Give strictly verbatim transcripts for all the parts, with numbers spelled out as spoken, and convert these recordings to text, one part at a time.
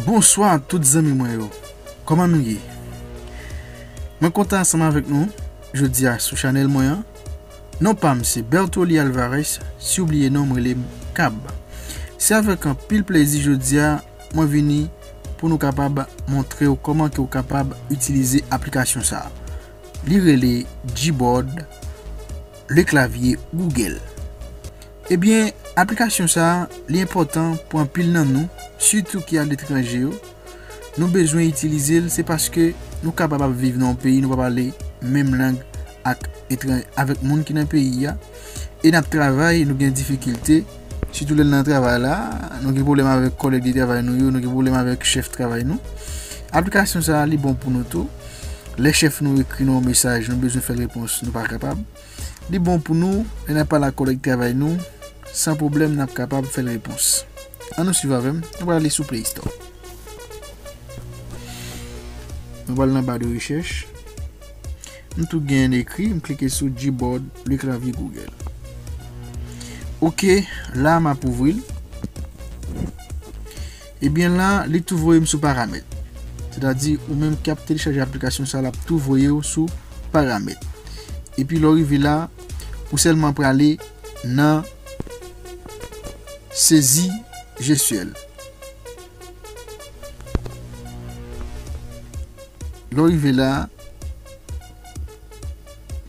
Bonswa tout zanmi mwen yo. Kòman nou ye? Mwen kontan ansanm avèk nou jodi a sou chanèl mwen an. Non pa m se Bertoli Alvarez, si w bliye non m rele m Kab. Se avèk anpil plezi jodi a mwen vini pou nou kapab montre w kòman ke w kapab itilize aplikasyon sa a. Li rele Gboard, le clavier Google. Ebyen, aplikasyon sa a, li enpòtan pou anpil nan nou, sitou ki aletranje yo. Nou bezwen itilize l, se paske nou kapab ap viv nan yon peyi, nou pa pale menm lang ak etran-, avèk moun ki nan peyi a. E n ap travay, nou gen difikilte, sitou lè n nan travay la, nou gen pwoblèm avèk kòlèg de travay nou yo, nou gen pwoblèm avèk chèf travay nou. Aplikasyon sa a, li bon pou nou tou. Lè chèf nou ekri nou yon mesaj, nou bezwen fè l repons, nou pa kapab. Li bon pou nou, lè n ap pale ak kòlèg travay nou, san pwoblèm, n ap kapab fè l repons. Ann nou swiv avè m, nou pral ale sou Play Store. Nou pral nan ba de rechèch. M tou gen ekri, m klike sou Gboard, le clavier Google. Ok, la m ap ouvri l. Ebyen la, li tou voye m sou paramèt. Sètadi, ou menm k ap telechaje aplikasyon sa, l ap tou voye w sou paramèt. Epi lè w rive la, ou sèlman prale nan sezi jestyèl. Lè w rive la,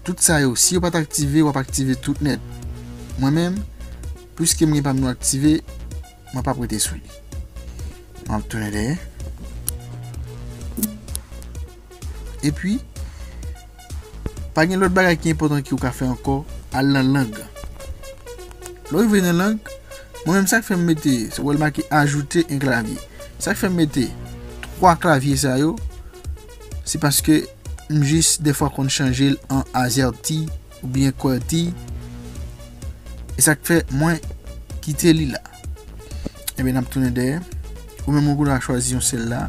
tout sa yo, si yo pa t aktive, w ap aktive tout nèt. Mwen menm, piske m gen pa m yo aktive, mwen p ap rete sou li. M ap tounen dèyè. Epi, pa gen lòt bagay ki enpòtan ke w ka fè ankò, al nan lang. Lè w rive nan lang, mwen menm sa k fè m mete, se w wè l make ajoute en clavier. Sa k fè m mete twa klavye sa yo, se paske m jis defwa konn chanje l an azerti oubyen qwerty. E sa k fè mwen kite li la. Ebyen, n ap tounen dèyè. Ou menm ou gen dwa chwazi yon sèl la.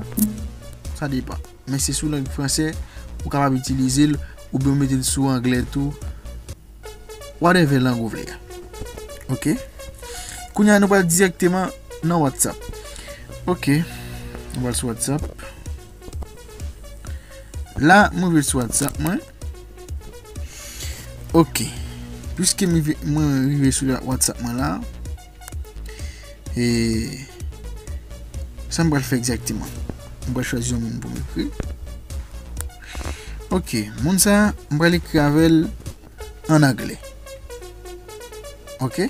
Sa depann. Men se sou lang fransè, ou kapab itilize l, oubyen w mete l sou anglè tou. Whatever lang ou vle a. Ok? Kounye a, nou pral dirèkteman nan WhatsApp. Ok. Nou pral sou WhatsApp. La, mwen rive sou WhatsApp mwen. Ok. Piske m rive, mwen rive sou la WhatsApp mwen la. E sa m pral fè egzakteman? M pral chwazi yon moun pou m ekri. Ok, moun sa, m pral ekri avè l an anglè. Ok?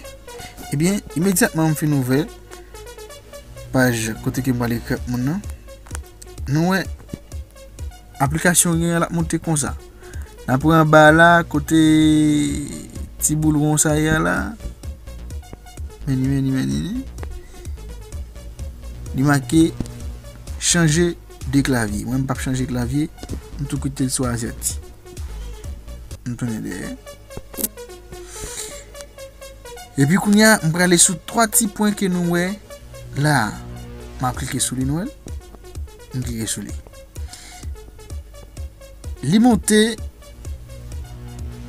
Ebyen, imedyatman m fin ouvè paj kote ke m pral ekri ak moun nan, nou wè aplikasyon gen an l ap monte konsa. N ap pran anba la, kote ti boul won sa ye a la. Men li, men li, men li. Li make chanje de klavye. Mwen, m p ap chanje klavye. M tou kite l sou azèti. M tounen dèyè. Epi kounye a, m prale sou twa ti pwen ke nou wè la a. M ap klike sou li, nou wè l. M klike sou li. Li monte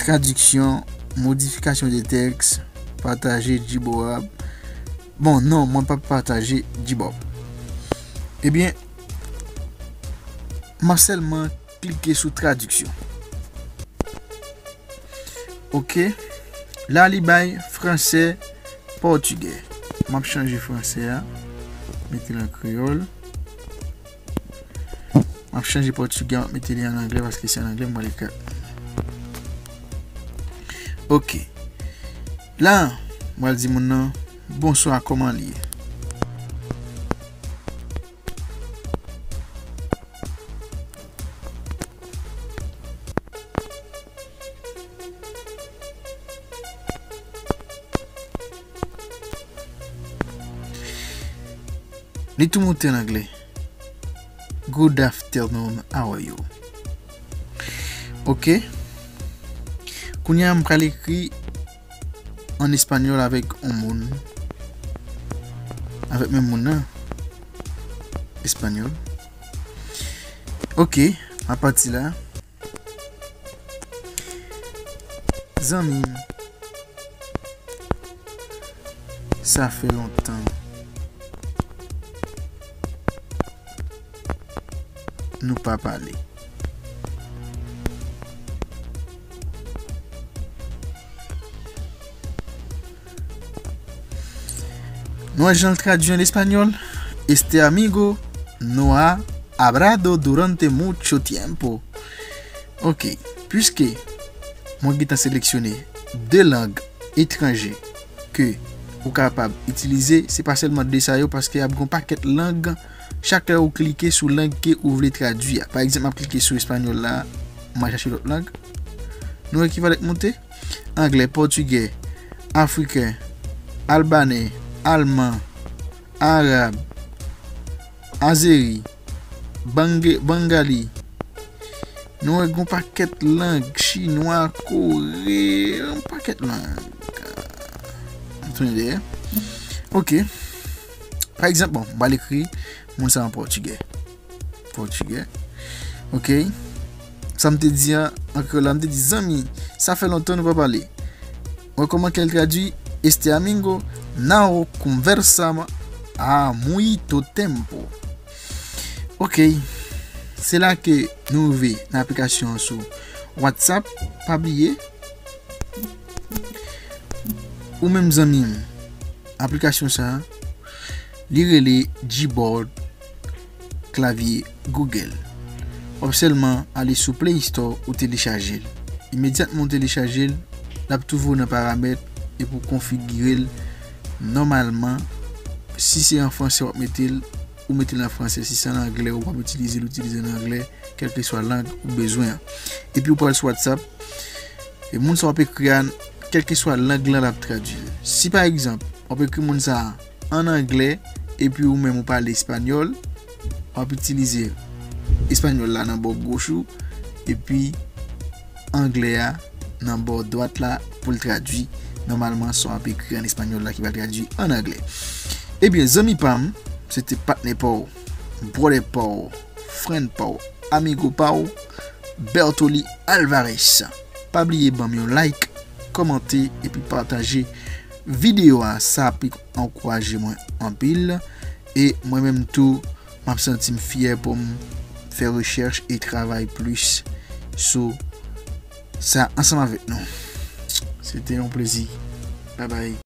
tradiksyon, modifikasyon de tèks, pataje Gboard. Bon, non, mwen p ap pataje Gboard. Ebyen, m ap sèlman klike sou tradiksyon. Ok. La, li bay fransè, pòtigè. M ap chanje fransè a, mete l an kreyòl. M ap chanje pòtigè, m ap mete li an anglè, paske se an anglè m pral ekri. Ok. La, m pral di moun nan, "Bonswa, kòman l ye?" Li tou monte an anglè. "Good afternoon, how are you?" Ok. Kounye a, m pral ekri an espanyòl avèk yon moun. Avèk menm moun nan. Espanyòl. Ok, apati la. Zanmi m, sa fè lontan. nou pa pale. Nou wè jan l tradui an espanyòl? Este amigo no ha hablado durante mucho tiempo. Ok, piske mwen gentan seleksyone de lang etranje ke ou kapab itilize, se pa sèlman de sa yo, paske ap gen yon pakèt lang, chak lè ou klike sou lang ke ou vle tradui a. Pa egzanp, m ap klike sou espanyòl la, m al chache lòt lang. Nou wè ki valè k monte? Anglè, pòtigè, afriken, albanè, alman, arab, azeri, bange, bangali. Nou wè gen yon pakèt lang, chinwa, kore, yon pakèt lang. Ann tounen dèyè. Ok. Pa egzanp, bon, m pral ekri moun sa an pòtigè. Pòtigè. Ok. Sa m te di an, an kreyòl la, m te di, zanmi, sa fè lontan nou pa pale. Wè kòman ke l tradui, este amigo, no conversamos ha mucho tiempo. Ok. Se la ke nou rive nan aplikasyon an sou WhatsApp. Pa bliye, ou menm zanmi m, aplikasyon sa a, li rele Gboard klavye Google. W ap sèlman ale sou Play Store ou telechaje l. Imedyatman w telechaje l, l ap twouve w nan paramèt epi w konfigire l nòmalman. Si se an fransè w ap mete l, ou mete l an fransè. Si se an anglè, ou p ap itilize l, ou itilize l an anglè, kèlkeswa lang ou bezwen an. Epi ou pral sou WhatsApp, e moun sa w ap ekri a, kèlkeswa lang lan l ap tradui l. Si pa egzanp, w ap ekri moun sa a an anglè, epi ou menm ou pale espanyòl, w ap itilize espanyòl la nan bò goch ou, epi anglè a nan bò dwat la pou l tradui nòmalman sa w ap ekri an espanyòl la ki va tradui an anglè. Ebyen, zanmi pa m, se te patnè pa w, brother pa w, friend pa w, amigo pa w, Bertoli Alvarez. Pa bliye ban m yon like, kòmante epi pataje videyo a. Sa ap ankouraje mwen anpil. E mwen menm tou, m ap santi m fyè pou m fè rechèch e travay plis sou sa ansanm avèk nou. Se te yon plezi. Babay.